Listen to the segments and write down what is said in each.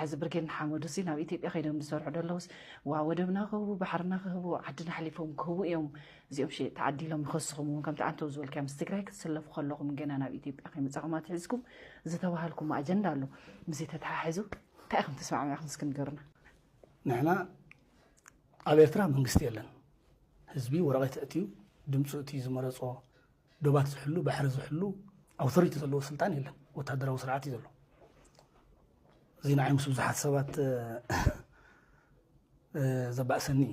ሕዚ ብርጌድ ንሓመዱ ሲ ናብ ኢትዮጵያ ከይዶም ዝሰርሑ ዘለውስ ዋ ወደብና ክህቡ ባሕርና ክህቡ ዓድና ሓሊፎም ክህቡ እዮም። እዚኦም ሽ ተዓዲሎም ይኸስኹም እውን ከምቲ ኣንተው ዝበልካዮ ምስ ትግራይ ክትስለፉ ከለኹም ገና ናብ ኢትዮጵያ ከይመፃኹም ኣትሒዝኩም ዝተባሃልኩም ኣጀንዳ ኣሎ። ምስ ተተሓሒዙ እንታይ ኢኹም ተስማዕሚዕኹም እስኪ ንገሩና። ንሕና ኣብ ኤርትራ መንግስቲ የለን። ህዝቢ ወረቐት እትዩ ድምፁ እቲ ዝመረፆ ዶባት ዝሕሉ ባሕሪ ዝሕሉ ኣውቶሪቲ ዘለዎ ስልጣን የለን። ወታደራዊ ስርዓት እዩ ዘሎ። እዚ ንዓይ ምስ ብዙሓት ሰባት ዘባእሰኒ እዩ።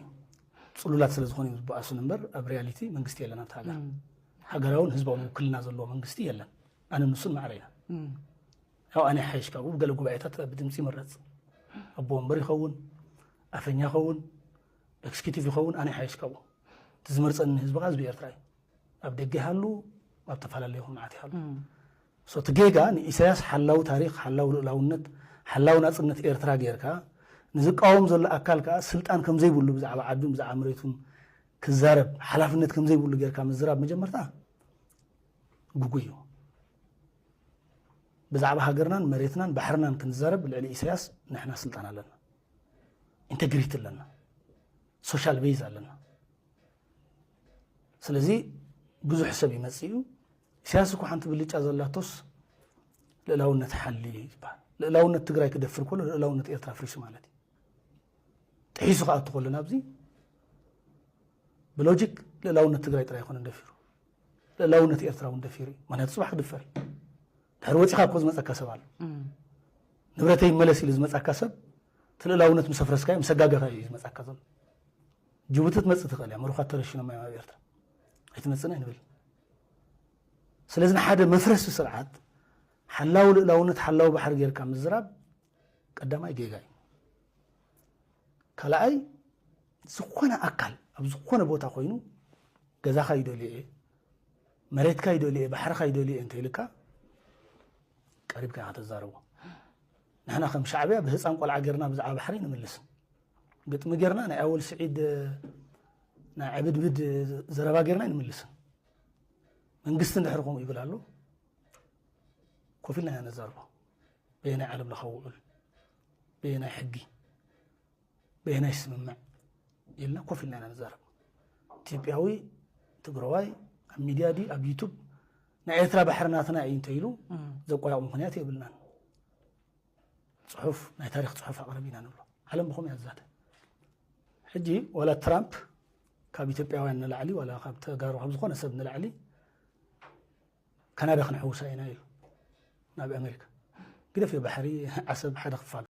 ፅሉላት ስለ ዝኾኑ እዮም ዝበኣሱን እምበር ኣብ ሪያሊቲ መንግስቲ የለን ኣብቲ ሃገር። ሃገራውን ህዝባውን ውክልና ዘለዎ መንግስቲ የለን። ኣነ ንሱን ማዕረ ኢና። ያው ኣነ ሓይሽ ካብኡ ገለ ጉባኤታት ብድምፂ ይምረፅ። ኣቦ ወንበር ይኸውን፣ ኣፈኛ ይኸውን፣ ኤክስኪዩቲቭ ይኸውን፣ ኣነ ሓይሽ ካብኡ። እቲ ዝመርፀኒ ህዝቢ ከዓ ህዝቢ ኤርትራ እዩ። ኣብ ደገ ይሃሉ ኣብ ተፈላለዩ ይኹን መዓት ይሃሉ። ሶ እቲ ጌጋ ንኢሳያስ ሓላው ታሪክ ሓላው ልእላውነት ሓላው ናፅነት ኤርትራ ጌርካ ንዝቃወም ዘሎ ኣካል ከዓ ስልጣን ከምዘይብሉ ብዛዕባ ዓዱን ብዛዕባ መሬቱን ክዛረብ ሓላፍነት ከምዘይብሉ ጌርካ ምዝራብ መጀመርታ ግጉይ እዩ። ብዛዕባ ሃገርናን መሬትናን ባሕርናን ክንዛረብ ልዕሊ ኢሳያስ ንሕና ስልጣን ኣለና፣ ኢንተግሪቲ ኣለና፣ ሶሻል ቤዝ ኣለና። ስለዚ ብዙሕ ሰብ ይመፅእ እዩ። ኢሳያስ እኮ ሓንቲ ብልጫ ዘላቶስ ልእላውነት ሓሊ ይበሃል። ልእላውነት ትግራይ ክደፍር ከሎ ልእላውነት ኤርትራ ፍሪሱ ማለት እዩ። ጥሒሱ ክኣቱ ከሎ ናብዚ ብሎጂክ ልእላውነት ትግራይ ጥራይ ኣይኮነን ደፊሩ፣ ልእላውነት ኤርትራ እውን ደፊሩ እዩ። ምክንያቱ ፅባሕ ክድፈር እዩ። ድሕሪ ወፂኻ እኮ ዝመፀካ ሰብ ኣሎ። ንብረተይ ይመለስ ኢሉ ዝመፃካ ሰብ እቲ ልእላውነት ምስ ኣፍረስካዮ ምስ ኣጋገኻዮ እዩ ዝመፃካ ዘሎ። ጅቡቲ ትመፅእ ትኽእል እያ፣ መሩኻት ተረሽኖም እዮም ኣብ ኤርትራ ኣይትመፅእን ኣይንብል። ስለዚ ንሓደ መፍረሲ ስርዓት ሓላው ልእላውነት ሓላው ባሕሪ ጌርካ ምዝራብ ቀዳማይ ጌጋ እዩ። ካልኣይ ዝኾነ ኣካል ኣብ ዝኾነ ቦታ ኮይኑ ገዛኻ ይደልዮ እየ፣ መሬትካ ይደልዮ እየ፣ ባሕርኻ ይደልዮ እየ እንተይልካ ቀሪብካ ኢኻ ተዛርቦ። ንሕና ከም ሻዕብያ ብህፃን ቆልዓ ጌርና ብዛዕባ ባሕሪ ንምልስን ግጥሚ ጌርና ናይ ኣወል ስዒድ ናይ ዕብድብድ ዘረባ ጌርና ኣይንምልስን። መንግስቲ እንድሕር ከምኡ ይብል ኣሎ ኮፍ ኢልና ኢና ነዛርቦ። በየናይ ዓለም ለኻዊ ውዑል፣ በየናይ ሕጊ፣ በየናይ ስምምዕ ኢልና ኮፍ ኢልና ኢና ንዛረብ። ኢትዮጵያዊ ትግራዋይ ኣብ ሚድያ ድዩ ኣብ ዩቱብ ናይ ኤርትራ ባሕሪ ናትና እዩ እንተኢሉ ዘቆራቑ ምክንያት የብልናን። ፅሑፍ ናይ ታሪክ ፅሑፍ ኣቕርብ ኢና ንብሎ። ዓለም ብኸም እያ ዝዛተ። ሕጂ ዋላ ትራምፕ ካብ ኢትዮጵያውያን ንላዕሊ ዋላ ካብ ተጋሩ ካብ ዝኾነ ሰብ ንላዕሊ ካናዳ ክንሕውሳ ኢና ኢሉ ናብ ኣሜሪካ ግደፍ ባሕሪ ዓሰብ ሓደ ክፋል